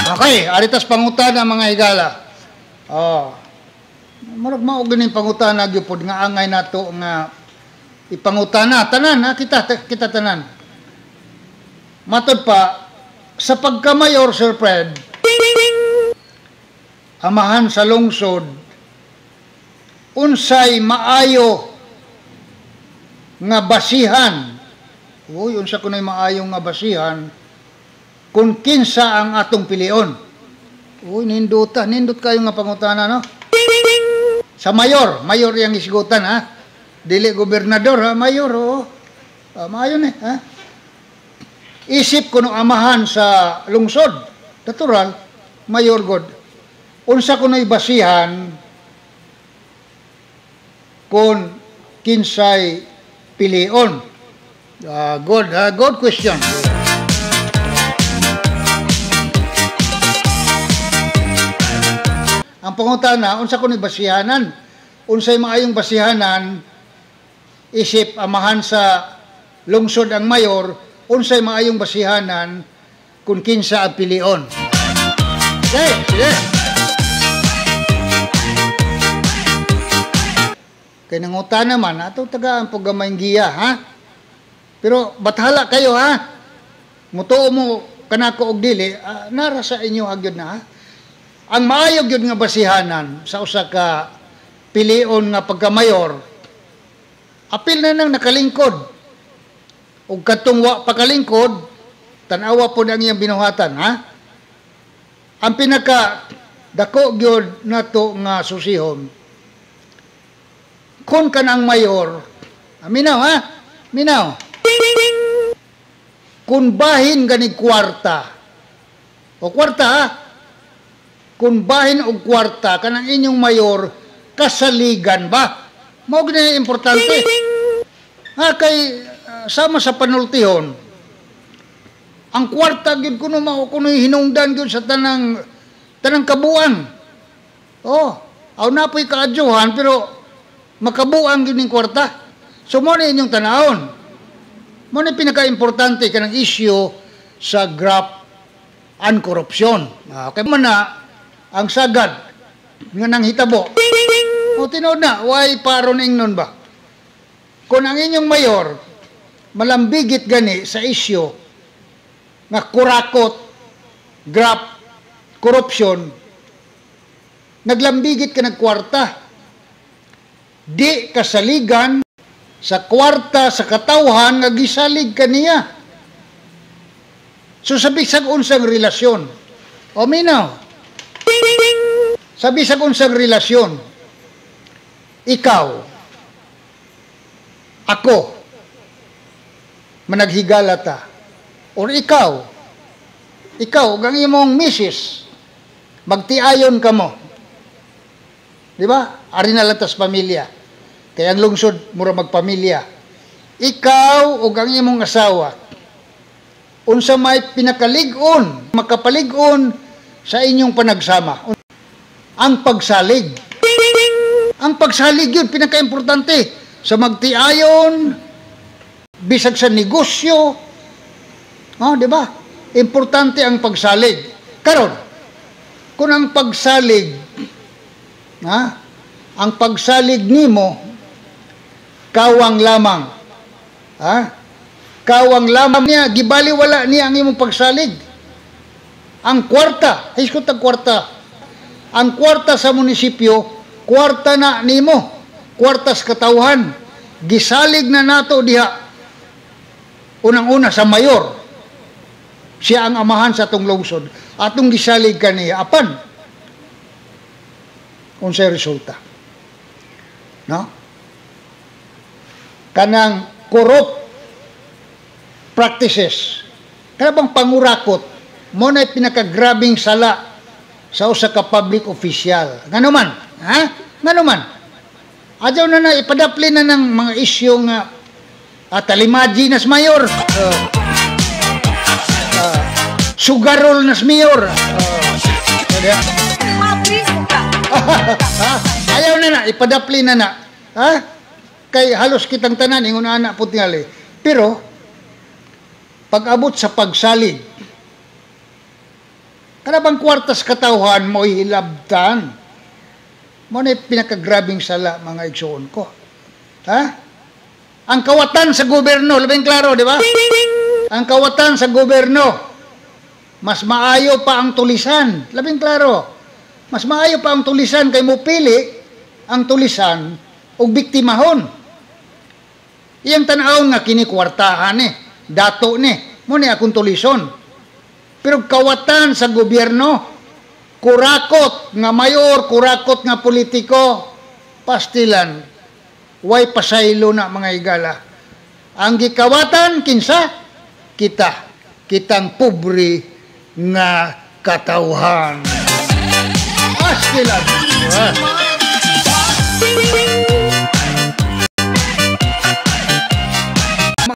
Okay, aritas pangutana, mga higala. Oh. Murag mao ganing pangutana gyud nga angay nato nga ipangutana tanan ha, kita kita tanan. Matod pa sa pagkamayor, Sir Fred, amahan sa lungsod, unsay maayo nga basihan? Uy, unsa kunay maayo nga basihan kung kinsa ang atong pilion? Uy, nindota, nindot kayo nga pangutana, no? Sa mayor, mayor yang isgutan, ha? Dili gobernador, ha? Mayor, oo. Maayo ni, ha? Isip kuno amahan sa lungsod, natural, mayor god. Unsa kuno'y basihan kung kinsay pilion? Good, ha? Good question. Ang pangutana, unsa kuno'y basihanan? Unsay maayong basihanan isip amahan sa lungsod ang mayor, unsay maayong basihanan kung kinsa ang pilion? Okay, sige. Kay nangutana man, atong tagaan po gamayng giya, ha? Pero bathala kayo, ha? Mutuo mo kanako og dili, nara sa inyo hagyod na, ha? Ang maayo gyud nga basihanan sa usa ka pilion nga pagkamayor, apil na nang nakalingkod. Ug katong wa pakalingkod, tan-awa pod ang iyang binuhatan, ha? Ang pinaka dako gyud nato nga susihon, kung kanang mayor, minaw, ha? Minaw. Kung bahin ganig kwarta, o kwarta, ha? Kung bahin og kwarta kanang inyong mayor, kasaligan ba? Mao gyud na importante. Ha, kay sama sa panultihon, ang kwarta gyud kuno mao kuno'y hinungdan gyud sa tanang tanang kabuang. Oh, aw na po'y kaadyohan pero makabuang gyud ning kwarta. So mo na inyong tanahon. Mo na pinaka-importante kanang issue sa graft and corruption. Okay man na ang sagad nga nanghitabo. O tinuod na, why paron ingnon ba? Kung ang inyong mayor malambigit gani sa issue nga kurakot, graft, corruption, naglambigit ka nagkwarta. Di kasaligan sa kwarta sa katawhan nga gisalig kaniya. So sa bisag unsang relasyon. O minaw. Sa bisag unsang relasyon, ikaw, ako, managhigala ta, or ikaw, ikaw, ug ang imong misis, magtiayon ka mo. Di ba? Ari na lang tas pamilya. Kaya ang lungsod, mura magpamilya. Ikaw ug ang imong asawa, unsa may pinakalig-on, makapalig-on sa inyong panagsama. Ang pagsalig. Ang pagsalig yun, pinakaimportante. Sa magtiayon, bisag sa negosyo, oh, di ba? Importante ang pagsalig. Karon, kung ang pagsalig, ha? Ang pagsalig nimo, kawang lamang. Ha? Kawang lamang niya, gibaliwala niya ang imong pagsalig. Ang kwarta, hiskot ang kwarta. Ang kwarta sa munisipyo, kwarta na nimo, kwarta sa katawhan. Gisalig na nato diha. Unang-una sa mayor. Siya ang amahan sa atong lungsod. Atong gisalig kaniya apan unsay resulta? No? Kanang corrupt practices, kana bang pangurakot, mo na pinakagrabing sala sa usa ka public official. Ngano man? Ha? Ngano man? Adyaw na na ipadapli na ng mga isyu nga talimaji nas mayor. Sugarol nas mayor. Ayaw na na, ipadapli na na. Ha? Kay halos kitang tanan, ingon ana po tingali. Pero, pag-abot sa pagsalig, Kana bang kwartas katawhan mo hilabtan? Mo na pinakagrabing sala, mga igsoon ko. Ha? Ang kawatan sa gobyerno, labing klaro, di ba? Ang kawatan sa gobyerno, mas maayo pa ang tulisan. Labing klaro. Mas maayo pa ang tulisan kay mo pili ang tulisan og biktimahon. Iyang tan-awon nga kini kwartahan ni, dato ni, mo ni akong tulison. Pero kawatan sa gobyerno, kurakot nga mayor, kurakot nga politiko, pastilan, way pasaylo na, mga higala. Ang gikawatan, kinsa? Kita. Kitang pobre nga katawhan. Pastilan. Ah.